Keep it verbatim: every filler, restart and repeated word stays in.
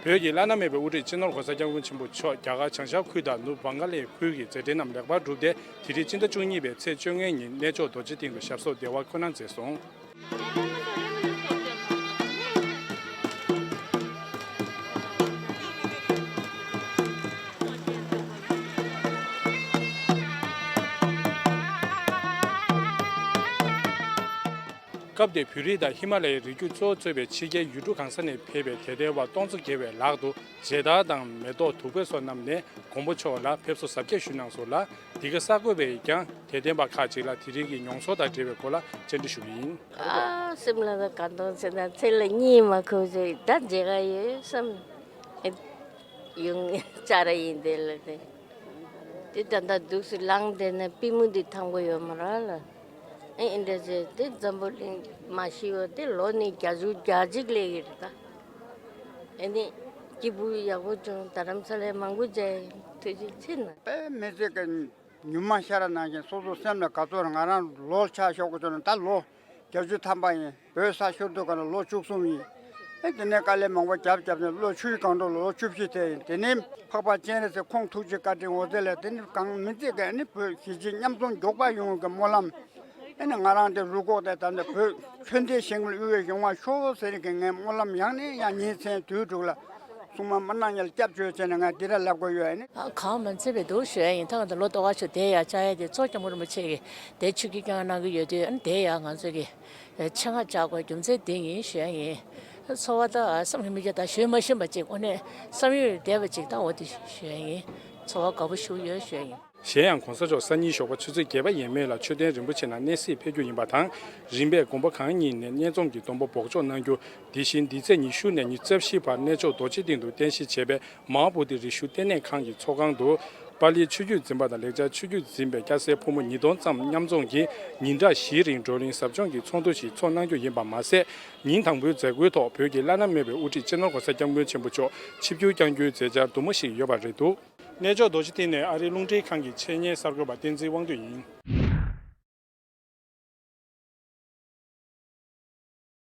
བོད་ཀྱི་བླ་ན་མེད་པའི་དབུ་ཁྲིད་སྤྱི་ནོར་༧གོང་ས་༧སྐྱབས་མགོན་ཆེན་པོ་མཆོག་རྒྱ་གར་བྱང་ཤར་ཁུལ་དང་ནུབ་བྷང་ག་ལའི་ཁུལ་གྱི་མཛད་འཕྲིན་རྣམས་ལེགས་པར་གྲུབ་སྟེ། དེ་རིང་སྤྱི་ཟླ་བཅུ་གཉིས་པའི་ཚེས་བཅོ་ལྔའི་ཉིན་གནས་མཆོག་རྡོ་རྗེ་གདན་དུ་ཞབས་སོར་བདེ་བར་འཁོད་གནང་མཛད་སོང་། སྐབས་དེར་བོད་རིགས་དང་ཧི་མ་ལ་ཡའི་རི་རྒྱུད་གཙོ་བོ་གཙོས་པའི་ཕྱི་རྒྱལ་ཡུལ་གྲུ་གང་ས་ནས་ཕེབས་པའི་དད་ལྡན་པ་སྟོང་ཚོ་བརྒལ་བའི་ལག་ཏུ་མཇལ་དར་དང་མེ་ཏོག་བདུག་སྤོས་སོགས་བསྣམས་ནས་མགོན་པོ་མཆོག་ལ་ཕེབས་བསུ་གཟབ་རྒྱས་ཞུས་གནང་སོང་ལ། འདི་ག་ས་དགོས་པས་ཀྱང་དད་ལྡན་པ་ཁག་ཅིག་ལ་དེ་རིང་གི་མྱོང་ཚོར་དང་འབྲེལ་བའི་སྐོར་ལ་བཅར་འདྲི་ཞུས་པ་ཡིན། ཨ། སེམས་ལ་ད་གང་དང་ཚེ་ན་ཚེ་ལ་གཉིད་མ་ཁུག་ཚེ་ད་མཇལ་ག་ཡོད་བསམ། ཨེ། ཡོང་བཅར་ཡིན་དེ་ལ་དེ། དེ་ད་ལྟ་འདུག་སེ་ལངས་བསྡད་ན་པུས་མོ་འདི་ཐང་པོ་ཡོད་མ་རེད་ལ། ཨེ་འདྲ་བྱས་དེ་འཛམ་བུ་གླིང་མ་ཤི་བ་དེ་ལོ་ནི་བརྒྱད་ཅུ་གྱ་གཅིག་སླེབས་ཀྱི་རེད་ད། ཨེ་ནི་སྐྱིད་པོ་ཡག་པོ་བྱུང་། རྡ་རམ་ས་ལའི་མང་པོ་མཇལ་ཡིན། ཐུགས་རྗེ་ཆེ་གནང་། དཔེ་མི་སྲིད་ཀྱི་ཉི་མ་ཤར་ནང་བཞིན་སོ་སོ་སེམས་ལ་དགའ་ཚོར། ང་རང་ལོ་ཆ་ཤོག་གི་ཚོར་ད་ལོ་བརྒྱད་ཅུ་ཐམ་པ་ཡིན། བོད་ས་ཤོར་དུས་ག་ལ་ལོ་བཅུ་གསུམ་ཡིན། ཨེ་དེ་ནས་དཀའ་ལས་མང་པོ་བརྒྱབ་བརྒྱབ་ནས་ལོ་ཆུ་བཞི་སྒང་དྲུག་ལོ་བཅུ་བཞི་དེ་ཡིན། དེ་ནས་འཕགས་པ་སྤྱན་རས་གཟིགས་ཁོང་ཐུགས་རྗེ་བཀའ་དྲིན་འོད་ཟེར་ལས་དེ་ནི་གང་མི་ཚེ་ག་ནི་བོད་གཞིས་བྱེས་མཉམ་འཛོམས་མགྱོགས་པ་ཡོང་གི་སྨོན་ལམ། ཨེ་ནི་ང་རང་དེ་རུ་ཁོག་དེ་ད་ནི་བོད་ཆོས་ལྡན་ཞིང་ལ་དབུལ་བའི་གཞུང་བ་ཤོག་ཟེར་གི་ངའི་སྨོན་ལམ་ཡང་ནས་ཡང་ཉིན་མཚན་དུས་དྲུག་ལ། སྲུང་མ་མི་སྣང་ཉལ་སྐྱབས་བཅོལ་བྱས་ནས་ང་འདི་ར་ལབ་དགོས་ཡོད་ཨ་ནི། ཨ། གང་མ་འཚམས་པའི་འདུག་ཞུ་ཡ་ཡིན། ད་ང་ད་ལོ་ཏོག་ཁ་ཆུ་དེ་ཡ་བཅའ་ཡ་དེ་གཙོ་སྐྱབས་མགོན་རིན་པོ་ཆེ་གིས་དེ་ཆུ་སྐྱིད་བསྐྱངས་གནང་གི་ཡོད་དུས་ཨ་ནི་དེ་ཡ་ང་ཚོ་གི་ཆེད་མངགས་བཅའ་དགོས་རྒྱུ་མཚན་དེ་ཡིན་ཞུ་ཡ་ཡིན། འཚོ་བ་ད་བསམ་གྱིས་མི་ཁྱབ་ད་ཞུ་མ་ཤེས་པ་ཅིག་ཨོ་ནས་བསམ་ཡུལ་འདས་པ་ཅིག་ད་འོ་དེ་ཞུ་ཡ་ཡིན། འཚོ་བ་དགའ་པོ་ཞུ་ཡོད་ཞུ་ཡ་ཡིན། གཞན་ཡང་གོང་ས་མཆོག་སང་ཉིན་ཞོགས་པ་ཆུ་ཚོད་བརྒྱད་པ་ཡས་མས་ལ་མཆོད་རྟེན་རིན་པོ་ཆེ་ནང་གནས་གཟིགས་ཕེབས་རྒྱུ་ཡིན་པ་དང་། རིམ་པས་དགོན་པ་གང་ཉིད་ནས་གནས་ཚོམ་གྱི་སྡོམ་པ་འབོགས་ཆོག་གནང་རྒྱུ། དེ་བཞིན་འདི་ཚེས་ཉི་ཤུ་ནས་ཉི་ཤུ་རྩ་བཞི་བར་གནས་མཆོག་རྡོ་རྗེ་གདན་དུ་རྟེན་གཞི་བྱས་པའི་མ་ཧཱ་བོ་དྷི་རི་ཤུ་རྟེན་གནས་ཁང་གི་ཚོགས་ཁང་དུ། པཱ་ལིའི་ཆོས་བརྒྱུད་འཛིན་པ་དང་ལེགས་སྦྱར་ཆོས་བརྒྱུད་འཛིན་པའི་སྐྱ་སེར་ཕོ་མོ་ཉིས་སྟོང་ཙམ་མཉམ་འཛོམས་ཀྱིས་ཉིན་གྲངས་བཞིའི་རིང་བགྲོ་གླེང་ཟབ་སྦྱོང་གི་ཚོགས་འདུ་ཞིག་ཚོགས་གནང་རྒྱུ་ཡིན་པ་མ་ཟད། ཉིན་དང་པོའི་མཛད་སྒོའི་ཐོག་བོད་ཀྱི་བླ་ན་མེད་པའི་དབུ་ཁྲིད་སྤྱི་ནོར་༧གོང་ས་༧སྐྱབས་མགོན་ཆེན་པོ་མཆོག་ཆིབས་བསྒྱུར་བསྐྱང་རྒྱུའི་མཛད་འཆར་དུ་མ་ཞིག་ཡོད་པ་རེད་འདུག་གནས་མཆོག་རྡོ་རྗེ་གདན་ནས་ཨ་རིའི་རླུང་འཕྲིན་ཁང་གི་ཆེད་གཉེར་གསར་འགོད་པ་བསྟན་འཛིན་དབང་འདུས་ཡིན།